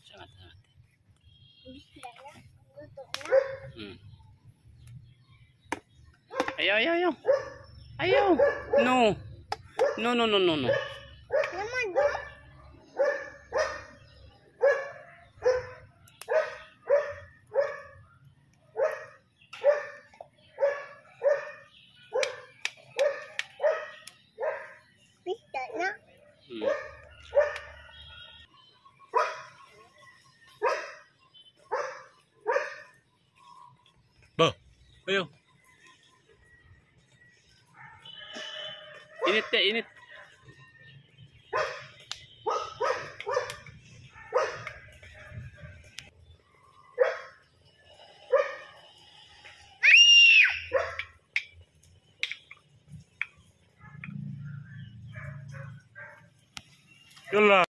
Sangat, sangat. Luto na. Ayaw, ayaw, ayaw. Ayaw. No. No, no, no, no, no. Naman do? Bista na. Ba. Ayaw. Init te, init. Yalla.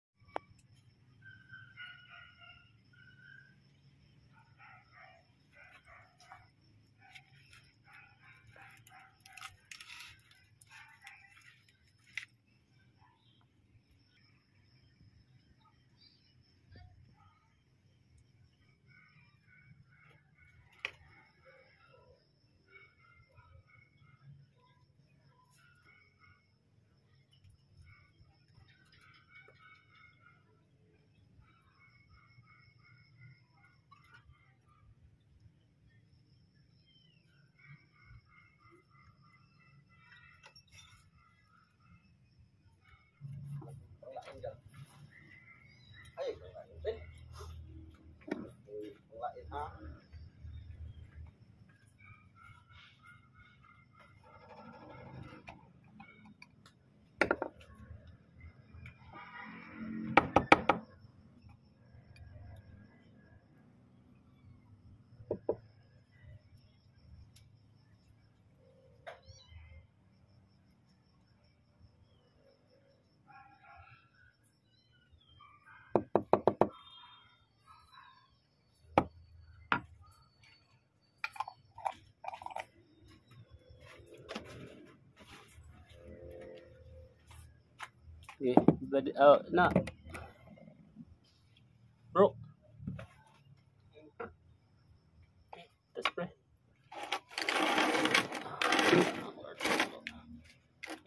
Okay, but na. Bro. Let's pray.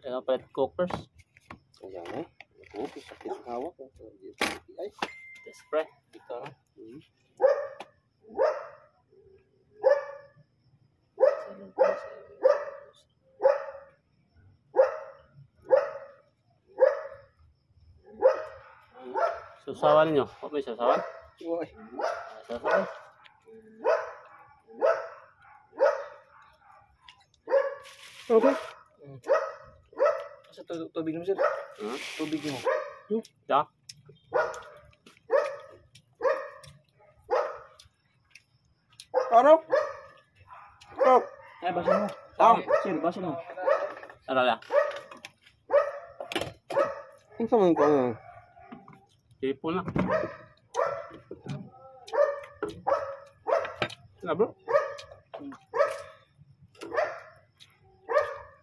Kaya palit cookers. Ayan eh. Oo, sakit ang hawak. Ay. Let's pray. Dito na. Susawan ninyo. O, may sasawan? Uy. Sasawan. Okay. Sa tubig mo, sir. Hmm? Tubig mo. Da? Ano? Stop. Ay, baso mo. Tam. Sir, baso mo. Ano la? Ang sama ko ano? Tipon na. Na bro?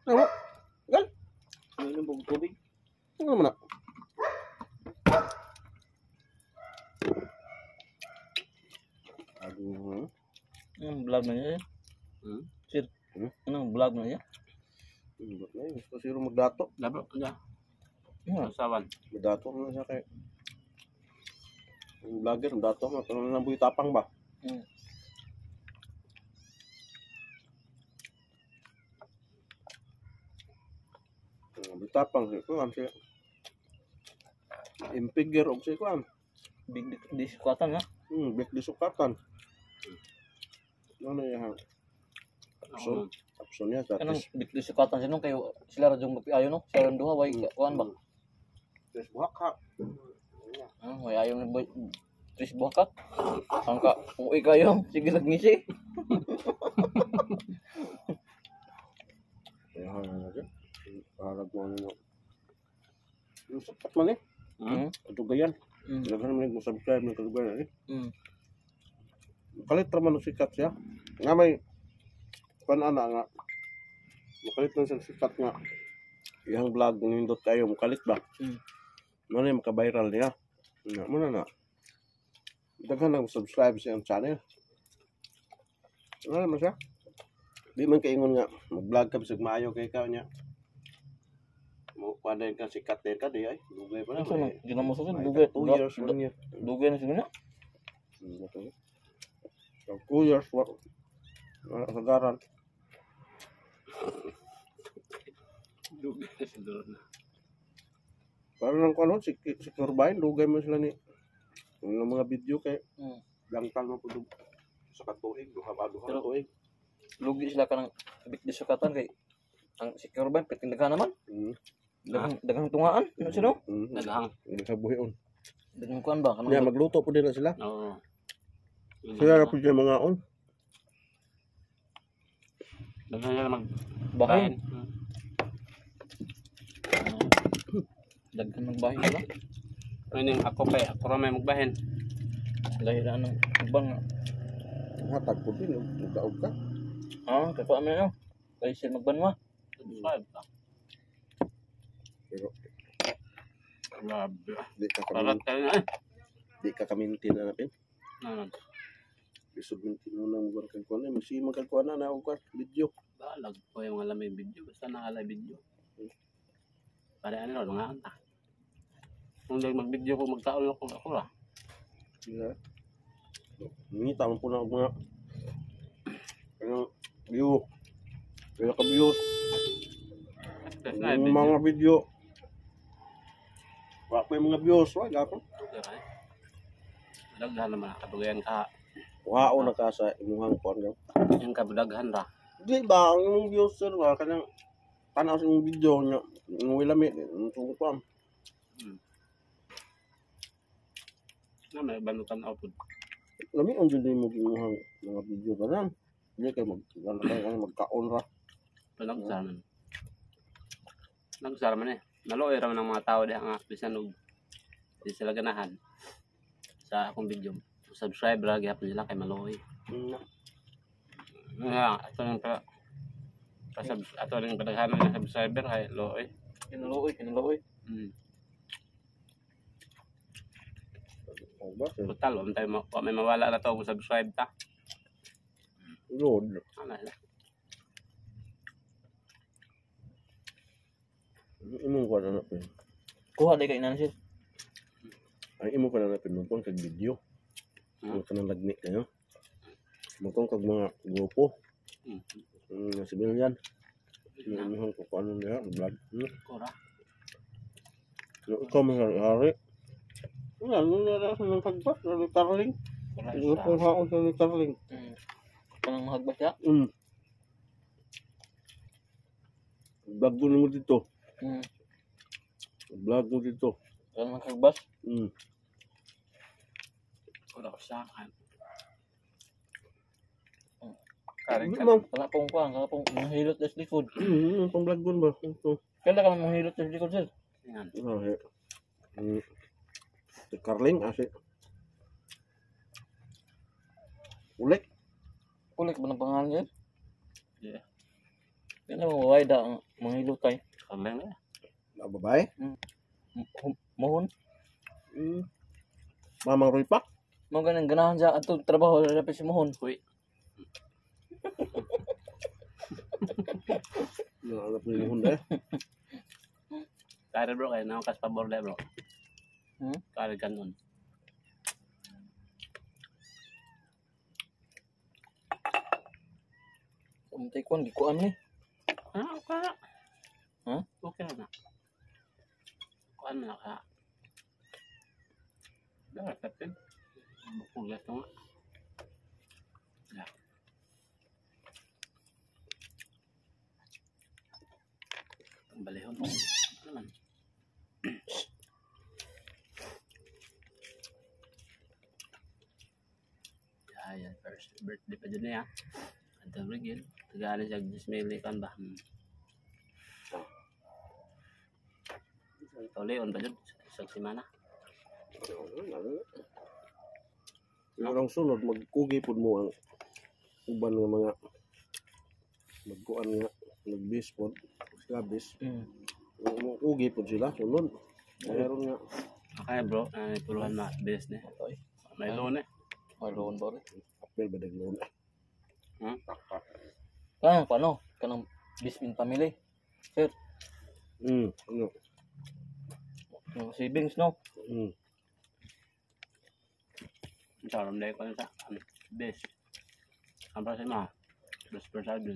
Ano? Gal. Uminom pong tubig. Ano naman na? Aduh. Anong vlog na niya, sir? Hmm? Sir, Hmm? anong vlog na niya? Ay, gusto siguro magdato. Da bro? Da. Yeah. Sasawan. Magdato na siya kay yung vlogger, magdato mo. Pero nang buhay tapang ba? Buhay tapang. Siya kuwan siya. Impiger og siya kuwan. Big disukatan, ha? Big disukatan. Ano yan? Tapson. Tapson niya. Anong Tapos, big disukatan siya nung kayo sila ra jung ayo no? Sila ra duha way kuan ba? tapos buhak ha. Ah, way ayo ni boy. Tris buha ka. Ang ka uwi kayo, sige lang ngisi. Kaya nga na siya. Parang mo ano. Sikat man eh. Hmm? Kadugayan. Daghan man mo subscribe ng kadugayan eh. Kalit ra man og sikat siya. Nga may kuan ana nga. Makalit lang siya sikat nga. Iyang vlog nindot kayo mukalit ba? Mao na maka-viral niya. Nga mo na na. Daghan nang subscribe sa iyang channel. Ano naman siya? Di man kaingon nga mag-vlog ka bisag maayo kay ka niya. Mo kuan din ka sikat din ka di ay. Dugay pa Unsa man naman. ginamo sa May dugay. 2 years, 1 year. Dugay na siguro na. Okay. So, 2 years, wala kasagaran. Dugay na siguro na. Parang lang kung ano, si Corbine, lugay mo sila ni yung mga video kay langtang mo po sa katuig, duha ba duha Pero- tuig. Lugi sila kanang big disukatan kay ang si Corbin piting daghan naman. Daghang daghang tungaan. Ano sila? Daghang. Hindi sa buhion. Daghang kuan ba Niya kanang magluto po din na sila. Oo. Sila ra po dyan mga on. Daghan sila mag bahin. bahin. Daghan ng bahin sila. Ngayon yung ako kay ako ra may magbahin. Lahi ra anong ubang. Hatag po din, nagdaog ka. Ah, kay kuan man no. Kay sila magbanwa. Subscribe ka. Pero Grabe. di ka kami, Barat kayo na eh. di ka kamintin na napin. Ano? Isod mintin mo nang buwan kag kuan, masima kag kuan na na og video. Balag ko yung alam may video. Basta nakalay video. Para ano nga anta. Kung dahil mag-video ko, magkaon ako ako ra. Yeah. Ngita man po na og mga ano, view. Kaya ka views. Tapos na Yung video. mga video. Wala pa yung mga views. Wala gapon. Daghan naman kadugayan ka. Wao na ka sa imuhang kuan gaw. Yung kabudaghan ra. Di ba ang imong views sir ba kanang tanaw sa imong video nya ng lami ng kuan. Na may banutan ako pud. Lami ang jud nimo imuhang mga video kanan. Di kay mag ano kay magkaon ra. Nagsara man. Nagsara man eh. Naluoy ra man ang mga tao diha nga bisan og di sila ganahan sa akong video. Subscribe ra gyapon sila kay maluoy. Nga ato nang pa pa ato ning padaghanan ng subscriber kay luoy. Kinuloy, kinuloy. O ba sir? Total, wa man tayo wa may mawala na to kung subscribe ta. Lord. Ano sila? Imong kuan na pin. Kuha day kay inan sir. Ang imong kuan na pin magkuan kag video. Ang kanang lagni kayo. Magkuan kag mga grupo. Civilian. Yung imuhang kukuanon niya, vlog. Kura. Yung ikaw man sa hari. Wala, nung narasan ng pagbat, ni Carling. Kura Yung siya. pong haon sa ni Carling. Kanang mahagbas siya. Vlog mo dito. Vlog mo dito. Kanang mahagbas. Kura ko sa akin. Karing Hindi ka. man. Kana pong kuan, kana pong manghilot sa likod. Pang vlog mo ba? Ito. Kailan ka manghilot sa likod sir? Yan. Ah, eh. Si Carling, asi. Ulik. Kulik ba ng pangalan sir? Yeah. Yan ang mga wide ang manghilot tay. Karling na. Na babae? Mohon. Mamang Roy pa? Mo ganang ganahan siya atong trabaho sa si Mohon. Uy. Naalap ni Mohon eh. Kare bro, kaya naman kas pabor de bro. Kare ganun. Umtay kuan gikuan ni. Ah, okay na. Ha? Okay na. Kuan na ka. Dapat kapin. Bukulas na nga. Yeah. Ang balihon. Ano man? Ayan, first birthday pa dyan niya. At Rigil, tagaan siya Dismili kan ba? Tuloy on ba jud isang semana. Pero ang sunod magkugi pud mo ang uban nga mga magkuan nga nagbis pod labis. Kugi pud sila sunod. Meron nga. Okay bro, ay tuluhan na best ni. Okay. May loan eh. May loan ba rin? Apel ba dagloon? Hmm? Ah, paano? Kanang Bismin family. Sir, Ano? yung savings no? Sa ram dai ko sa best. Ang para sa mga best per sabi.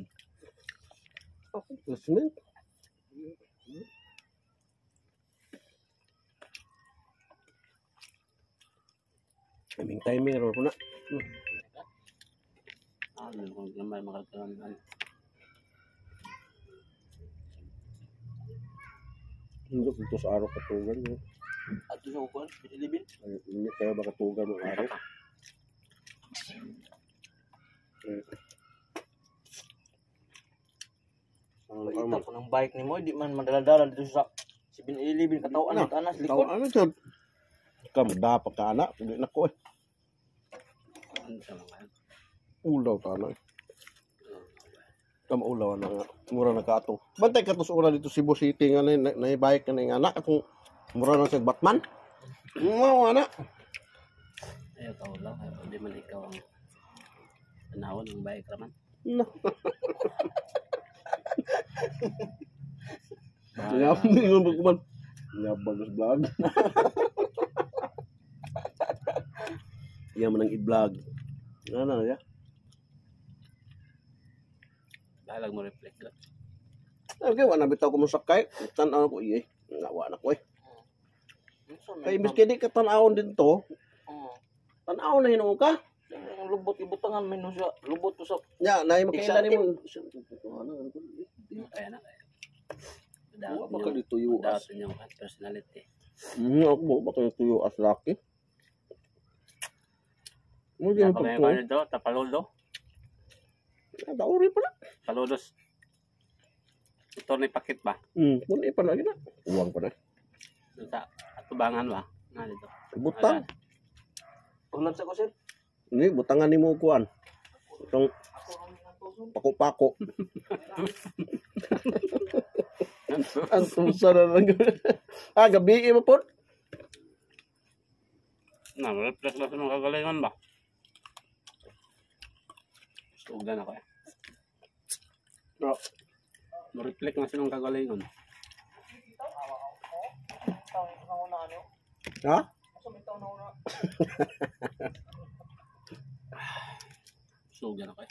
Investment. Timing timing ro ko na. Ah, ano kung gamay makakaroon. Hindi ko sa araw katugan. No? Ato sa kukuan, bilibin. Ay, hindi kayo makatugan ng araw. Eh. Ang Ita ko ng bike nimo, di man madala-dala dito sa 7-Eleven katawan Na, na, anas likod. Ano jud? Kamda pa ka na, hindi na ko eh. Ano sa mga Ulaw ta na. Kam ulaw na nga. Mura na ka ato. Bantay ka to sa una dito Cebu City nga na na bike na nga anak akong mura na sa Batman. Mao ana. Ayaw ka ulaw, ayaw di man ikaw ang tanawon ang bike raman. No. Ngap ni mo kuman. Ngabag sa vlog. Iya man ang i-vlog. Ano ya? Bahalag mo reflect ka. Okay, wala bitaw ko mo sakay. Tan-aw ko iye. Nga wa na ko eh. Kay imbes kay di ka tan-awon dito, Oo. tan-aw na hinuon ka. Ang lubot ibutangan man no siya, lubot to sa Ya, nay makaila nimo. Kaya na. Wa ba ka dito US? Dapat inyong personality. Ako mo ba kayo tuyo as laki? Mo di Dapat pag kayo kayo dito, tapaludo. Dauri pala. Paludos. Ito ni pakit ba? Mun pa lagi na. Uwang pa na. Doon sa atubangan ba? Nga dito. Butang. Tulad sa ko sir. Ni butangan nimo kuan. Itong pako-pako. Ang tusa na lang. Ah, gabi mo po. Na, reflect lang sa mga kagalingan ba? Sugan ako eh. Bro, reflect na sa mga kagalingan. Ha? Sugan ako eh.